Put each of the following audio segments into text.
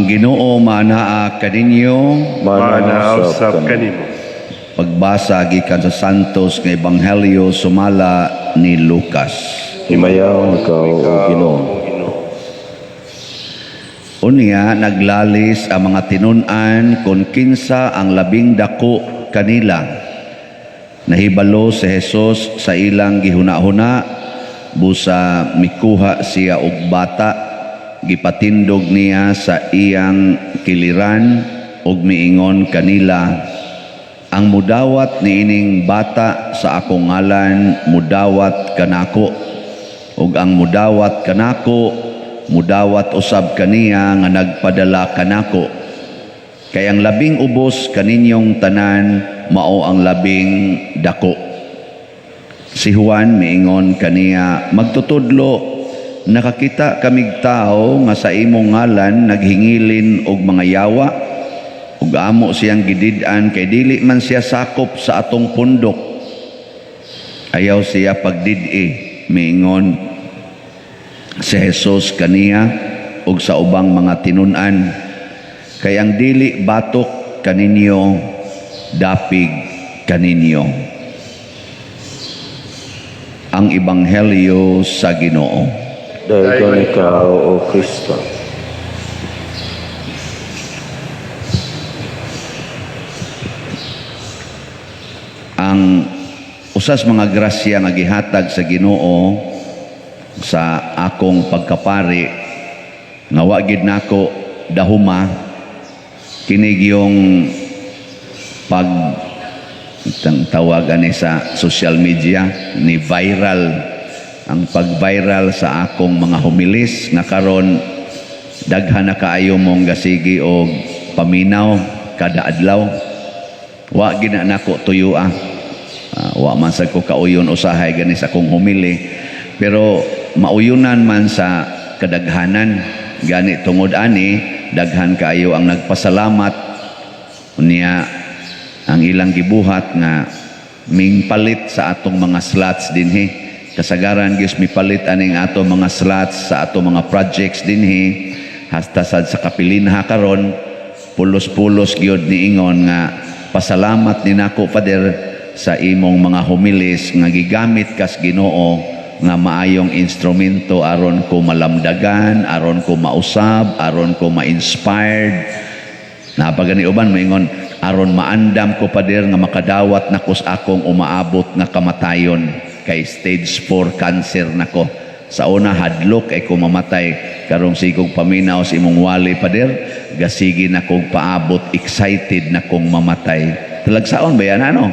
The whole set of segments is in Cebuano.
Ang Ginoo maanaa kaninyo. Maanaa Maanaa usab usab kanimo. Kanimo. Pagbasa gikan sa Santos nga Ebanghelyo sumala ni Lucas. Himayaon ikaw, o Ginoo. Unya naglalis ang mga tinun-an kung kinsa ang labing dako kanila. Nahibalo si Jesus sa ilang gihuna-huna, busa mikuha siya og bata, gipatindog niya sa iyang kiliran ug miingon kanila, "Ang mudawat niining bata sa akong ngalan, mudawat kanako, ug ang mudawat kanako, mudawat usab kaniya nga nagpadala kanako. Kay ang labing ubos kaninyong tanan mao ang labing dako." Si Juan miingon kaniya, "Magtutudlo, nakakita kamig tao nga sa imong ngalan naghingilin og mga yawa, ug amo siyang gidid-an kay dili man siya sakop sa atong pundok." "Ayaw siya pagdid-i," miingon si Jesus kaniya ug sa ubang mga tinun-an, "kay ang dili batok kaninyo, dapig kaninyo." Ang Ebanghelyo sa Ginoo. Dayon ikaw, O Kristo. Ang usas mga grasya nga gihatag sa Ginoo sa akong pagkapari nga wa gid nako dahuma kini yung pag itang tawag ani sa social media ni viral, ang pag-viral sa akong mga homilis nga karon daghan na kaayo mong gasigi og paminaw kada adlaw. Wa gid na nako tuyo. Wa man sad ko kauyon usahay gani sa akong homily, pero mauyunan man sa kadaghanan. Gani tungod ani daghan kaayo ang nagpasalamat. Unya ang ilang gibuhat nga ming palit sa atong mga slots dinhi. Kasagaran gyud mipalit aning atong mga slots sa atong mga projects dinhi, hasta sad sa kapilinha karon pulos-pulos gyud niingon nga pasalamat ni nako, Father, sa imong mga homilis nga gigamit kas Ginoo nga maayong instrumento aron ko malamdagan, aron ko mausab, aron ko ma-inspired. Napagani uban moingon aron maandam ko, Pader, nga makadawat na kus akong umaabot nga kamatayon kay stage 4 cancer nako. Sa una hadlok ay ko mamatay, karong sigog paminaw sa imong wali, Pader, gasigi na kog paabot, excited na kong mamatay. Talagsaon ba yan ano?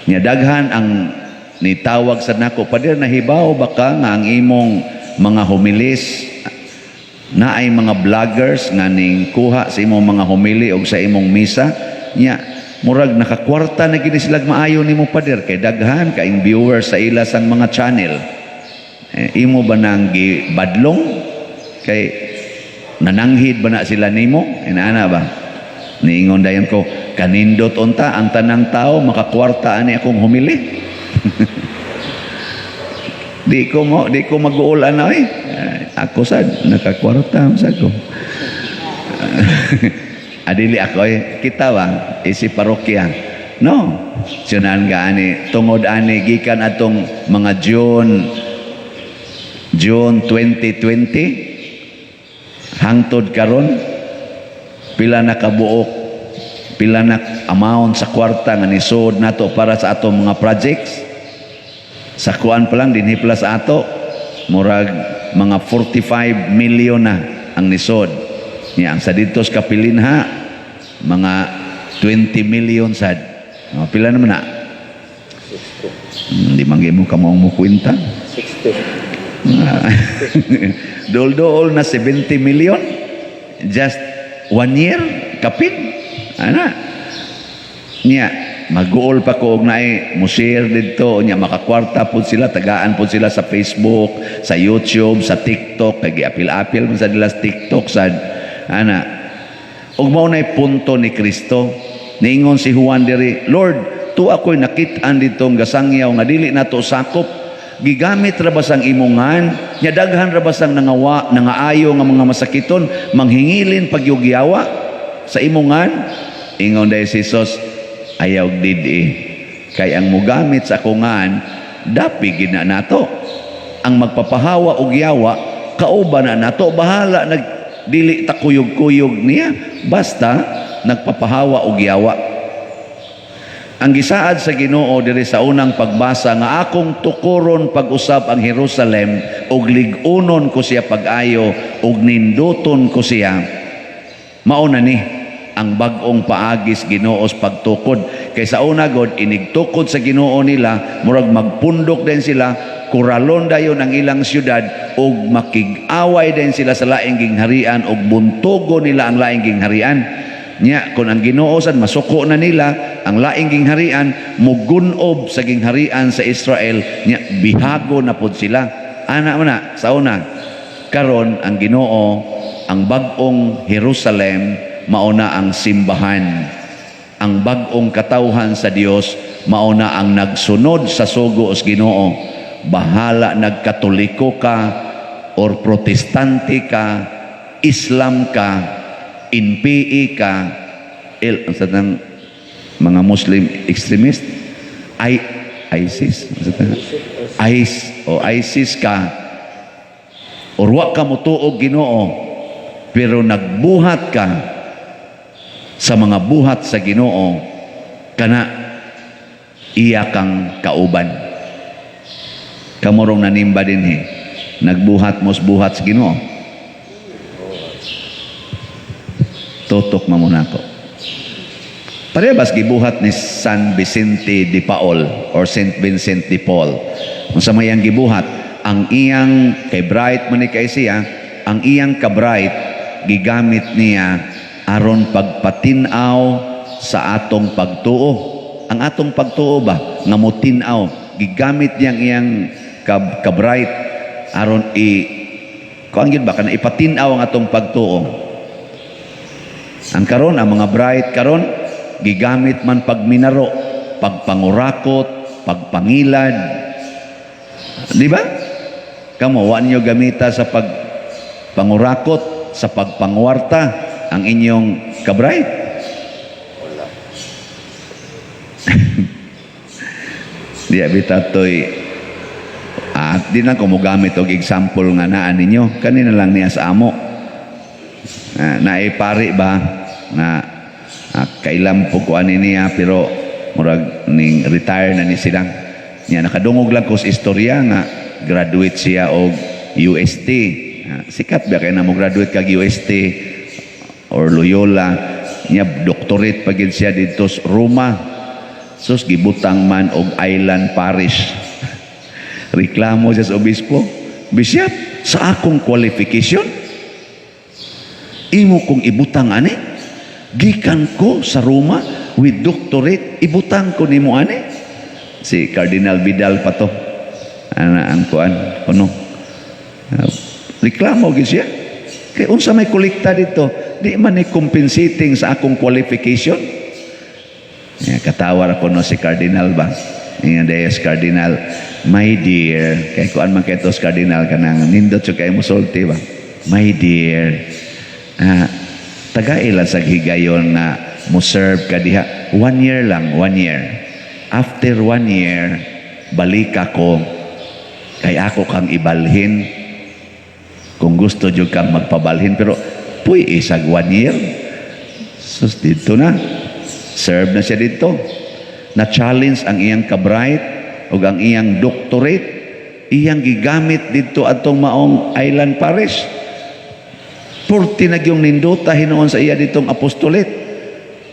Nya daghan ang nitawag sa nako, "Pader, nahibaw ba ka nga ang imong mga homilis na ay mga vloggers nga ning kuha sa imong mga homily og sa imong misa? Nya murag nakakwarta na gini sila maayo nimo, Pader, kay daghan kaing viewers sa ila sang mga channel. Imo ba nang gibadlong kay nananghid ba na sila nimo?" Inaana ba? Niingon dayon ko, kanindot unta ang tanang tao makakwarta ani akong homily. Di ko mag-uol ana eh. Ako sad nakakwarta sad ko. Adili ako eh, kita ba isi parokya. No. Sunan ka ani tungod ani gikan atong mga June 2020 hangtod karon, pila na kabuok, pila na amount sa kwarta nga nisod nato para sa atong mga projects? Sa kuan pa lang dinhi pala sa ato, murag mga 45 million na ang nisod niya. Ang sa dito sa Kapilinha, mga 20 million sad. Oh, pila naman na? Hindi man mo kamo mo kwenta. 60. Dol-dol na 70 million just one year kapin ana. Niya maguol pa ko og naay mo share didto, nya makakwarta pud sila, tagaan pud sila sa Facebook, sa YouTube, sa TikTok, kay giapil-apil man sa nila sa TikTok sad ana. Ug mao nay punto ni Kristo. Niingon si Juan diri, "Lord, tu ako'y nakit-an ditong gasangyaw nga dili nato sakop." Gigamit ra ba sang imong ngan? Nya daghan ra ba sang nangawa, nangaayo nga mga masakiton, manghingilin pagyugyawa sa imong ngan? Ingon dayon si Jesus, "Ayaw didi. Kay ang mugamit sa akong ngan, dapi gid na nato. Ang magpapahawa og yawa, kauban na nato. Bahala nag dili ta kuyog-kuyog niya, basta nagpapahawa og yawa." Ang gisaad sa Ginoo diri sa unang pagbasa nga akong tukuron pag-usab ang Jerusalem ug lig-unon ko siya pag-ayo ug ninduton ko siya. Mao na ni ang bag-ong paagis Ginoo sa pagtukod. Kay sa una god, inigtukod sa Ginoo nila, murag magpundok din sila, kuralon dayon ang ilang syudad ug makig-away din sila sa laing gingharian ug buntugo nila ang laing gingharian. Nya kung ang Ginoo sad masuko na nila ang laing gingharian, mugunob sa gingharian sa Israel, nya bihago na pod sila. Ana man na sa una. Karon ang Ginoo, ang bag-ong Jerusalem mao na ang simbahan. Ang bag-ong katawhan sa Dios mao na ang nagsunod sa sugo sa Ginoo. Bahala nagkatoliko ka or Protestante ka, Islam ka, NPA ka, el, ang sa nang mga Muslim extremist, I, ISIS, ang sa nang- IS, o ISIS ka, or wa ka motuog Ginoo, pero nagbuhat ka sa mga buhat sa Ginoo, kana iya kang kauban. Kamurong nanimba dinhi, nagbuhat mos buhat sa Ginoo. Tutok man nako. Parehas gibuhat ni San Vicente de Paul or Saint Vincent de Paul. Unsa may iyang gibuhat? Ang iyang kay bright man ni kay siya, ang iyang ka-bright gigamit niya aron pagpatin-aw sa atong pagtuo. Ang atong pagtuo ba nga motin-aw, gigamit niyang iyang ka-bright aron i kuan gyud ba kana ipatin-aw ang atong pagtuo. Ang karon, ang mga bright karon gigamit man pagminaro, pagpangurakot, pagpangilad. Di ba? Kamo, wa ninyo gamita sa pagpangurakot, sa pagpangwarta ang inyong ka-bright? Wala. Di abi tatoy, di lang ko mogamit og example nga naa ninyo. Kanina lang niya sa amo. Naay pari ba nga kailan po ko ani niya, pero murag ning retire na ni silang. Niya nakadungog lang ko sa istorya nga graduate siya og UST. Sikat ba kay na mo graduate kag UST or Loyola? Niya doctorate pa gid siya didto sa Roma. Sus, gibutang man og island parish. Reklamo siya sa obispo, "Bishop, sa akong qualification, imo kong ibutang ani? Gikan ko sa Roma with doctorate, ibutang ko nimo ani?" Si Cardinal Vidal pa to ana ang kuan kuno. Reklamo gyud siya kay unsa may kolekta dito, di man ni compensating sa akong qualification. Yeah, katawar ako no si Cardinal ba. Ingon dayon Cardinal, "My dear," kay kuan man kay to si Cardinal, kanang nindot siya kay musulti ba. "My dear, tagai lang sa higayon nga mo serve ka diha. One year lang, one year. After one year, balik ako kay ako kang ibalhin kung gusto jud kang magpabalhin." Pero puy isag one year. Sus, dito na. Serve na siya dito. Na-challenge ang iyang ka-bright o ang iyang doctorate. Iyang gigamit dito atong maong island parish. Purti na yung nindota hinuon sa iya ditong apostolate.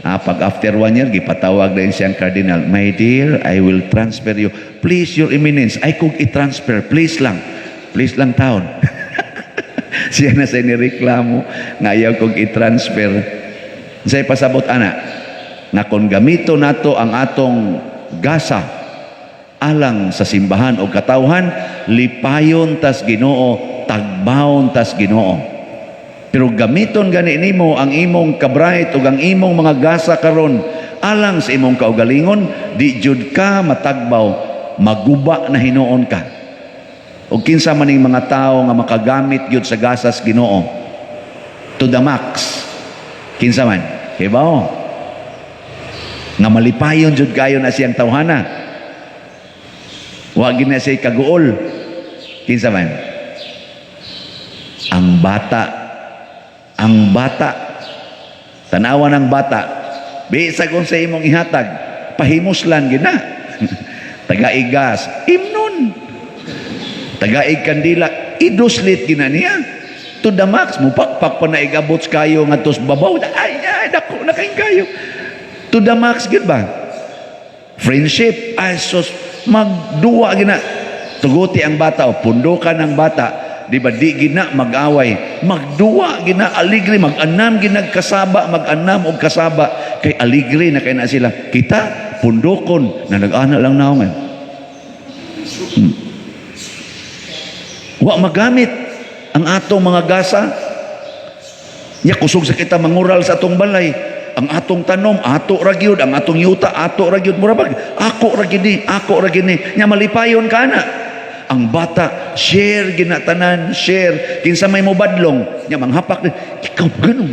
Pag after one year, gipatawag din siyang cardinal. "My dear, I will transfer you." "Please, Your Eminence, ay kung i-transfer, please lang. Please lang taon." Siya na sa nireklamo nga ayaw kong i-transfer. Say pasabot ana, nga kung gamito nato ang atong gasa alang sa simbahan o katawhan, lipayon tas Ginoo, tagbawon tas Ginoo. Pero gamiton gani nimo ang imong ka-bright ug ang imong mga gasa karon alang sa imong kaugalingon, di jud ka matagbaw, maguba na hinuon ka. O kinsa man ning mga tao nga makagamit gyud sa gasas Ginoo to the max? Kinsa man? Kibaw nga malipayon jud kayo na siyang tawhana. Wa gid na siya kaguol. Kinsa man? Ang bata. Ang bata. Tanawa ng bata. Bisag unsa imong ihatag, pahimuslan gid na. Tagaig gas, imnon. Tagaig kandila, iduslit gina niya. To the max, mupakpak pa na igabot kayo nga tos babaw. Ay, ay, dako na kayong kayo. To the max gid ba? Friendship, ay sus, magduwa gina. Tuguti ang bata o pundukan ang bata, di ba, di gina mag-away, magduwa gina aligre, mag-anam gina kasaba, mag-anam og kasaba kay aligre na kay na sila. Kita pundokon na nag-ana lang naong. Wa magamit ang atong mga gasa. Nya kusog sa kita mangural sa atong balay. Ang atong tanom, ato ra gyud, ang atong yuta, ato ra gyud. Mura bag, ako ra gyud ni, ako ra gyud ni. Nya malipayon ka na. Ang bata, share ginatanan, share. Kinsa may mobadlong, nya manghapak din. Ikaw ganun.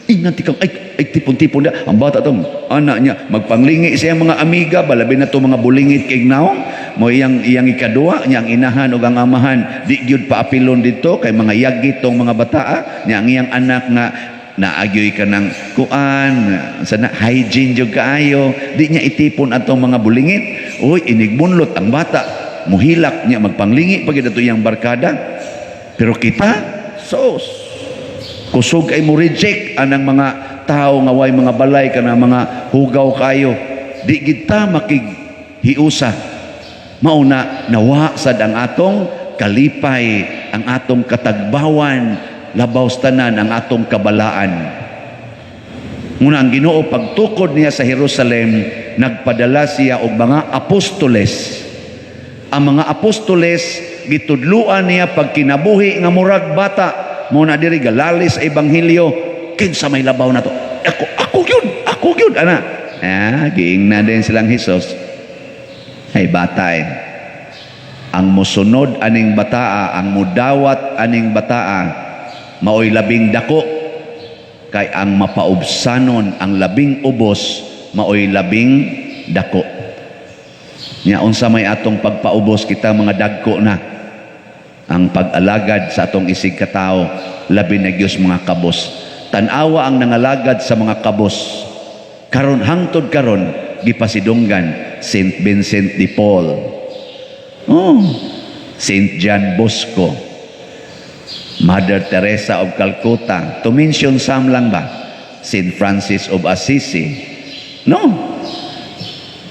Ingat ikaw, ay, ay, tipon-tipon na. Ang bata tong, anak niya, magpanglingi siya mga amiga, balabi na to mga bulingit kay naong, mo iyang iyang ikaduwa, niya ang inahan ug ang amahan, di gyud paapilon dito kay mga yagi tong mga bataa, niya ang iyang anak nga naagyoy ka ng kuan, sana hygiene jud kaayo, di niya itipon atong mga bulingit. Uy, inigbunlot ang bata, muhilak niya magpanglingi pag ato iyang barkada. Pero kita, sos, kusog ay mo reject anang mga tao nga way mga balay, kana mga hugaw kayo. Di kita makighiusa. Mauna nawa sad ang atong kalipay, ang atong katagbawan, labaw sa tanan ang atong kabalaan. Muna ang Ginoo, pagtukod niya sa Jerusalem, nagpadala siya og mga apostoles. Ang mga apostoles gitudluan niya pagkinabuhi nga murag bata. Mo na diri galalis sa ebanghelyo, kinsa may labaw na to? Ako, ako gyud, ako gyud ana. Ah, giingna din silang Hesus. Ay bata eh. Ang musunod aning bataa, ang mudawat aning bataa, maoy labing dako kay ang mapaubsanon ang labing ubos maoy labing dako. Nya unsa may atong pagpaubos, kita mga dagko na? Ang pag-alagad sa atong isig katao, labi na gyud mga kabos. Tan-awa ang nangalagad sa mga kabos karon, hangtod karon gipasidunggan: Saint Vincent de Paul, oh, Saint John Bosco, Mother Teresa of Calcutta, to mention some lang ba, Saint Francis of Assisi, no?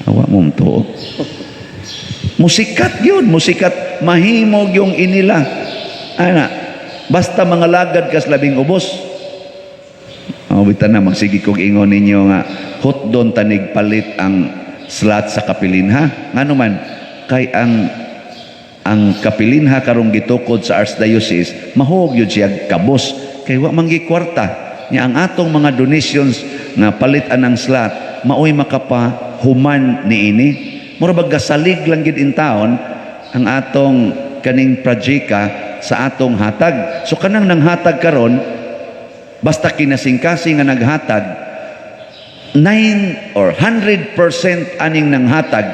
Awa mo to. Musikat yun, musikat, mahimog yung inila. Ana, basta mga lagad kas labing ubos. Ang bitan na magsige kog ingon ninyo nga hotdon tanig palit ang slot sa kapilinha. Ngano man, kay ang kapilinha karong gitukod sa Archdiocese, mahog yun siya kabos kay wa man kwarta. Nya ang atong mga donations nga palit anang slot maoy makapahuman niini. Mura bag gasalig lang gid in taon ang atong kaning projeka sa atong hatag. So kanang nanghatag karon, basta kinasingkasing nga naghatag, 9 or 100% aning nanghatag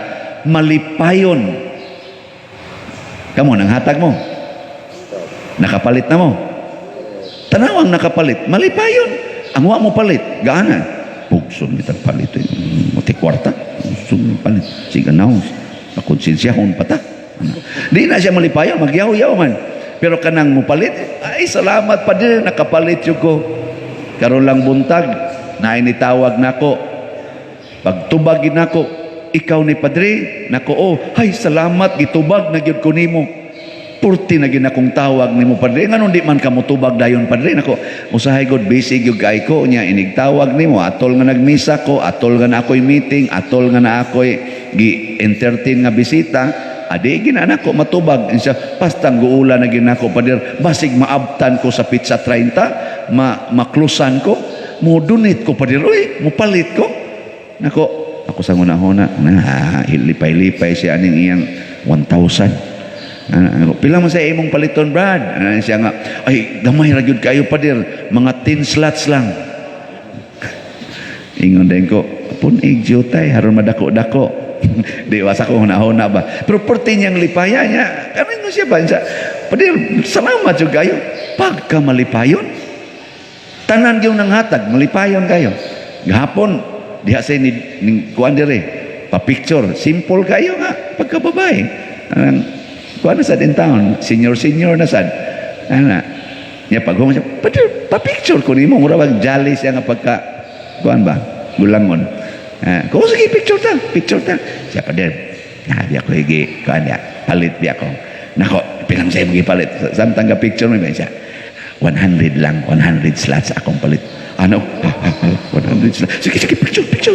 malipayon. Kamo, nanghatag mo, nakapalit na mo. Tanawang nakapalit, malipayon. Ang wa mo palit, gaana pugson bitag palit eh. Mati kwarta pugson palit, sige na, pakonsensyahon pa ta. Di na siya malipayon, magyaw-yaw man. Pero kanang mupalit, ay salamat pa din, nakapalit yun ko. Karon lang buntag na initawag nako, pagtubag nako, "Ikaw ni padre?" Nako, "Oh, hay salamat, gitubag na gyud ko nimo. Purti na gyud akong tawag nimo, padre. Nganong di man ka motubag dayon, padre?" Nako, "Usahay gud, busy gyud kay ko nya inigtawag nimo atol nga nagmisa ko, atol nga na ako'y meeting, atol nga na ako'y gi-entertain nga bisita. Adi gina nako matubag." Siya, "Pastang guula na ginako, pader, basig maabtan ko sa petsa 30, ma maklusan ko, mo donate ko, pader, uy, mo palit ko." Nako, ako sa una-una, na lipay-lipay siya aning iyang 1,000. Ano, pila man sa imong paliton, Brad? Ano siya nga, "Ay, gamay ra gyud kayo, pader, mga 10 slots lang." Ingon din ko, "Pun-ig jutay, haron madako-dako." Di ba sa ko hunahuna ba? Pero perti niyang lipaya niya. Ano mo siya ba? Siya, "Pader, salamat jud kayo." Pagka malipayon. Tanan yung nanghatag, malipayon kayo. Gahapon, diha sa ni kuan dire, pa-picture, simple kayo nga, pagkababae. Anang, kuan na sad in town, senior senior na sad. Ana, niya pag siya, "Pader, pa-picture ko nimo," mura bag jolly siya nga pagka, kuan ba, gulangon. Ah, kung sige, picture ta, picture ta. Siya, "Pader, na, di ako higi, kuan ya, palit di ako." "Nako, pilang sa'yo palit?" Samtang ka picture mo, siya, "100 lang, 100 slots akong palit." Ano? 100 slots. "Sige, sige, picture, picture.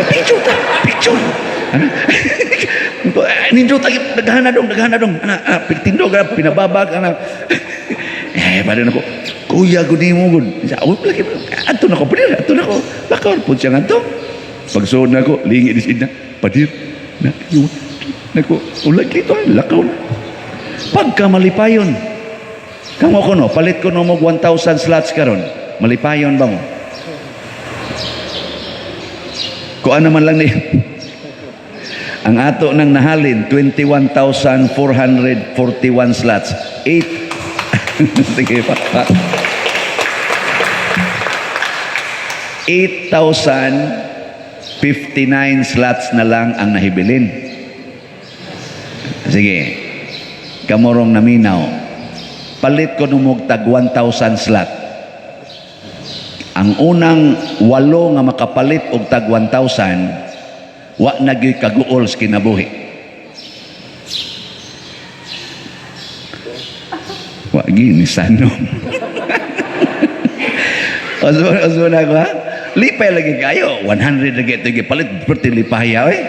Picture ta, picture." Ano? Nindot, ay, naghana dong, naghana dong. Ana, ah, tindog, ah, pinababag, ana. Eh, pa ako, "Kuya, gud mo, gud." Siya, "Oh, lagi, ato na ko, pader, ato na ko." Lakaw po siya nga to. Pagsuod na ko, lingi di na, "Pader, na, yun, nako, ulag dito, lakaw na." Pagka malipayon, kamo ko no, palit ko no mo 1,000 slots karon, malipayon ba mo? Kuan naman lang ni ang ato nang nahalin, 21,441 slots. 8. Sige pa. 8,059 slots na lang ang nahibilin. Sige. Kamorong naminaw. Palit ko numog tag 1,000 slot. Ang unang walo nga makapalit og tag 1,000, wa na gyud kaguol sa kinabuhi. Wa gyud ni sanom. Osmo na ako ha. Lipay lagi kayo. 100 lagi ito palit. Perti lipaya eh.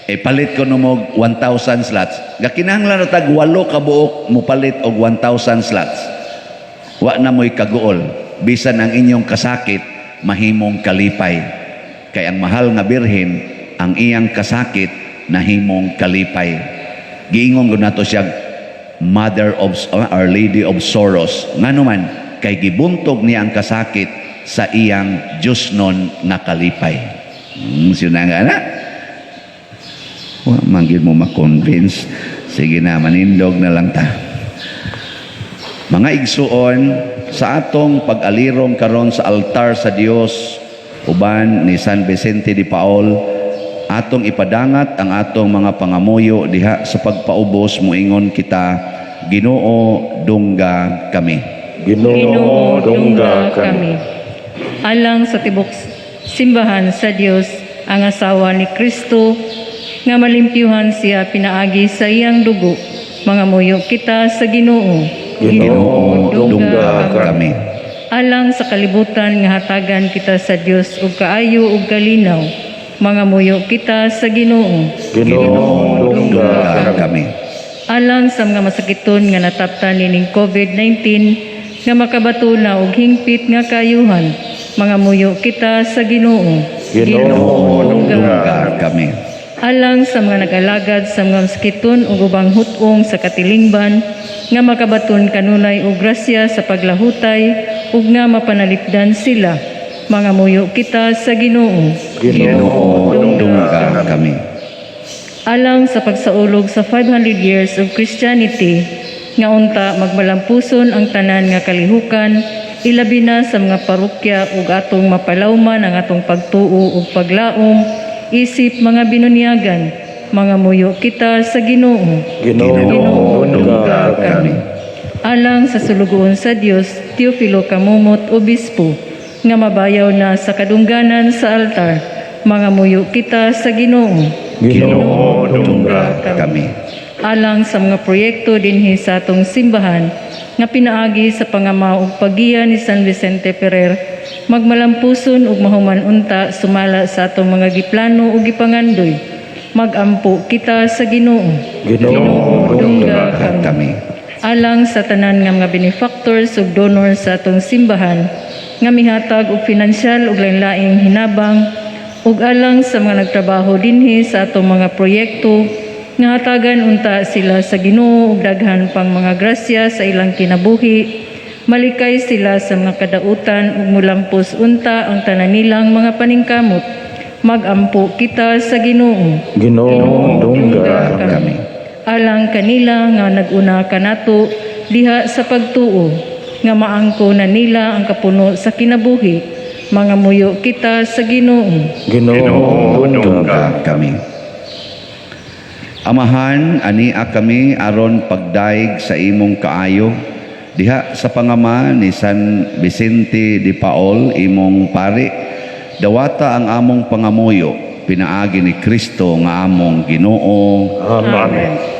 Eh palit ko numog 1,000 slots. Gakinahanglan na tag walo ka buok mo palit og 1,000 slots. Wa na mo'y kaguol. Bisan ang inyong kasakit, mahimong kalipay. Kay ang mahal nga birhen, ang iyang kasakit, nahimong kalipay. Giingon gud nato siya Mother of Our Lady of Sorrows. Ngano man, kay gibuntog niya ang kasakit sa iyang Diyosnon nga kalipay. Sino nga na? Wa man gyud mo ma-convince. Sige na, manindog na lang ta. Mga igsuon, sa atong pag-alirong karon sa altar sa Dios uban ni San Vicente de Paul, atong ipadangat ang atong mga pangamuyo diha sa pagpaubos. Moingon kita, Ginoo, dungga kami. Ginoo, dungga kami. Alang sa tibok simbahan sa Dios, ang asawa ni Kristo, nga malimpyuhan siya pinaagi sa iyang dugo, mangamuyo kita sa Ginoo. Ginoo, dungga kami. Alang sa kalibutan, nga hatagan kita sa Dios og kaayo ug kalinaw, mangamuyo kita sa Ginoo. Ginoo, dungga kami. Alang sa mga masakiton nga nataptan nining COVID-19, nga makabato na og hingpit nga kaayuhan, mangamuyo kita sa Ginoo. Ginoo, dungga kami. Alang sa mga nag-alagad sa mga masakiton ug ubang hut-ong sa katilingban, nga makabaton kanunay og grasya sa paglahutay ug nga mapanalipdan sila, mangamuyo kita sa Ginoo. Ginoo, dungga kami. Alang sa pagsaulog sa 500 years of Christianity, nga unta magmalampuson ang tanan nga kalihukan, ilabi na sa mga parokya, ug atong mapalawman ang atong pagtuo ug paglaom isip mga binunyagan, mangamuyo kita sa Ginoo. Ginoo, dungga kami. Alang sa sulugoon sa Dios Teofilo Camomot, Obispo, nga mabayaw na sa kadungganan sa altar, mangamuyo kita sa Ginoo. Ginoo, dungga kami. Alang sa mga proyekto dinhi sa atong simbahan nga pinaagi sa pangama ug paggiya ni San Vicente Ferrer, magmalampuson ug mahuman unta sumala sa atong mga giplano ug gipangandoy, magampo kita sa Ginoo. Ginoo, dungga kami. Alang sa tanan nga mga benefactors ug donors sa atong simbahan nga mihatag og pinansyal ug lain-laing hinabang, ug alang sa mga nagtrabaho dinhi sa atong mga proyekto Nga hatagan unta sila sa Ginoo og daghan pang mga grasya sa ilang kinabuhi. Malikay sila sa mga kadautan ug mulampos unta ang tanan nilang mga paningkamot. Magampo kita sa Ginoo. Ginoo, dungga kami. Alang kanila nga naguna kanato diha sa pagtuo, nga maangko na nila ang kapuno sa kinabuhi, mangamuyo kita sa Ginoo. Ginoo, dungga kami. Amahan, ania kami aron pagdaig sa imong kaayo diha sa pangama ni San Vicente de Paul, imong pari. Dawata ang among pangamuyo pinaagi ni Kristo nga among Ginoo. Amen.